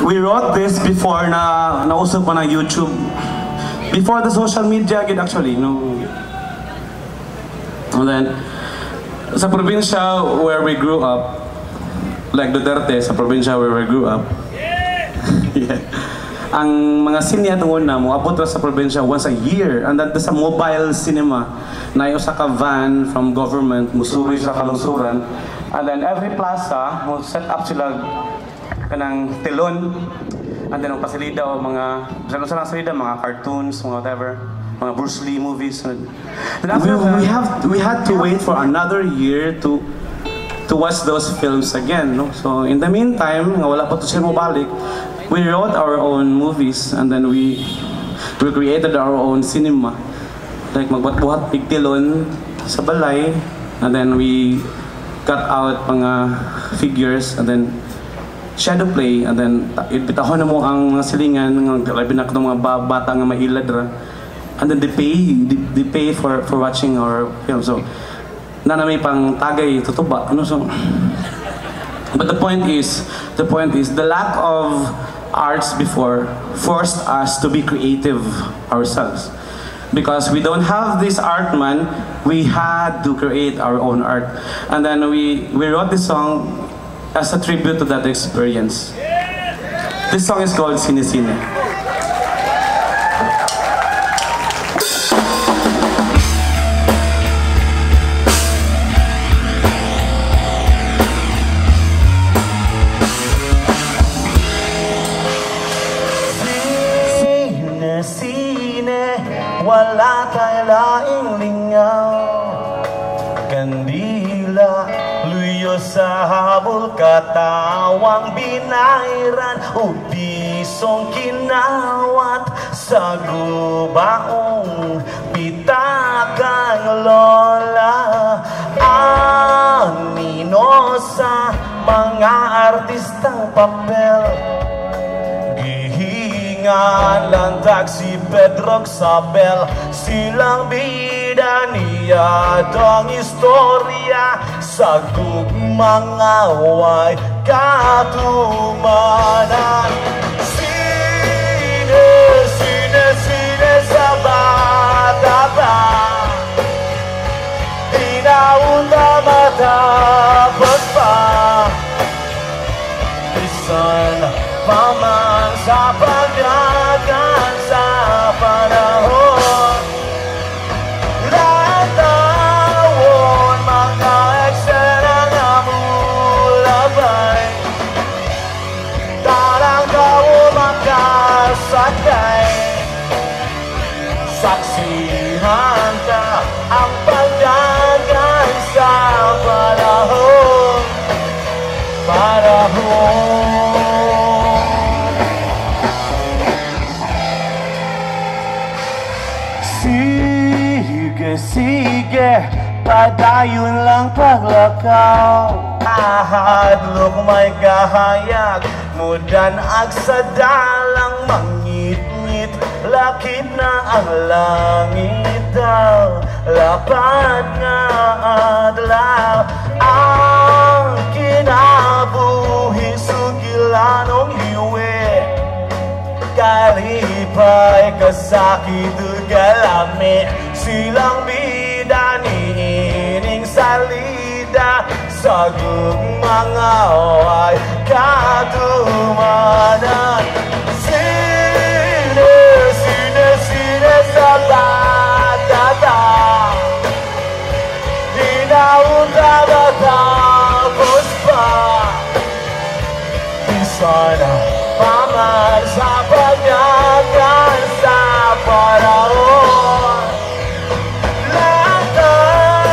We wrote this before na nauso pa ng YouTube. Before the social media, gid actually, no? And then, sa probinsya where we grew up, like Duterte, sa probinsya where we grew up, yeah, ang mga sine tungod na moabot ra sa probinsya once a year. And then sa mobile cinema, na usa ka van from government, musuri sa kalungsuran. And then every plaza, mo set up sila kanang telon. And then ang pasilida o mga, bisan unsa lang salida, mga cartoons, mga whatever, mga Bruce Lee movies. And then after we had to wait for another year to watch those films again, no? So in the meantime, nga wala pa to sila mobalik, we wrote our own movies and then we created our own cinema. Like magbuhat-buhat pigtilon sa balay, and then we cut out mga figures and then shadow play, and then bitahon na mo ang mga silingan nga labi na katong mga bata nga mailad ra, and then they pay for watching our film. So na may pang tagay tutuba ano. So but the point is the lack of arts before forced us to be creative ourselves. Because we don't have this art man, we had to create our own art. And then we wrote this song as a tribute to that experience. This song is called Sine Sine. Sine, sine, wala tay laing lingaw. Kandila, luyo sa habol, katawang binayran, upisong kinawat sa gubaong pitakang lola. Anino sa mga artistang papel, gihingan lantak si Pedro Xabel, silang bida niya dong istorya sa gugmang away katumanan. Sine, sine, sine sa bata pa, inaunta matapos pa, bisan pa man sa pagdagan sa panahon. Latawon mga eksena nga mulabay, tarang tao makasakay, saksihan ka ang pagdagan sa panahon. Panahon. Sige, sige, padayon lang paglakaw. Ahadlok may kahayag, mudan ag sa dalang mangitngit, lakip na ang langit daw, lapad nga adlaw. Ang kinabuhi sugilanong hiwi, kalipay kasakit galami, silang bida niining salida sa gugmang away katumanan. Sine, sine, sine sa batata, inaunta matapos pa, bisan pa man sa pagdagan sa panahon. Latawon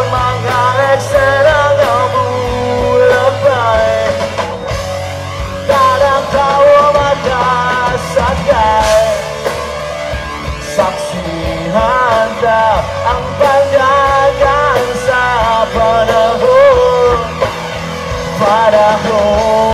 mga eksena nga mulabay, tarang tao makasakay, saksihan ta ang pagdagan sa panahon. Panahon.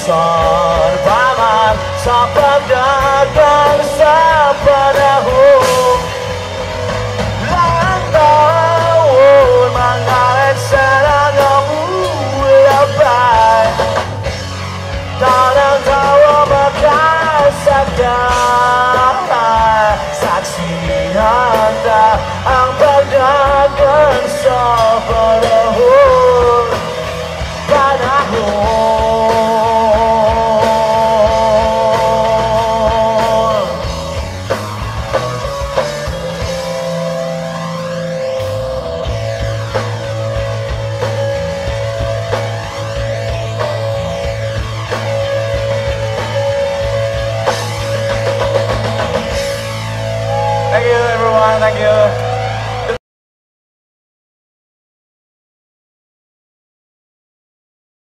Bisan pa man sa pagdagan sa panahon. Lang taon, mga eksena nga mulabay. Tanang tawo makasakay. Saksihan ta ang pagdagan sa panahon. Panahon. Thank you, everyone. Thank you.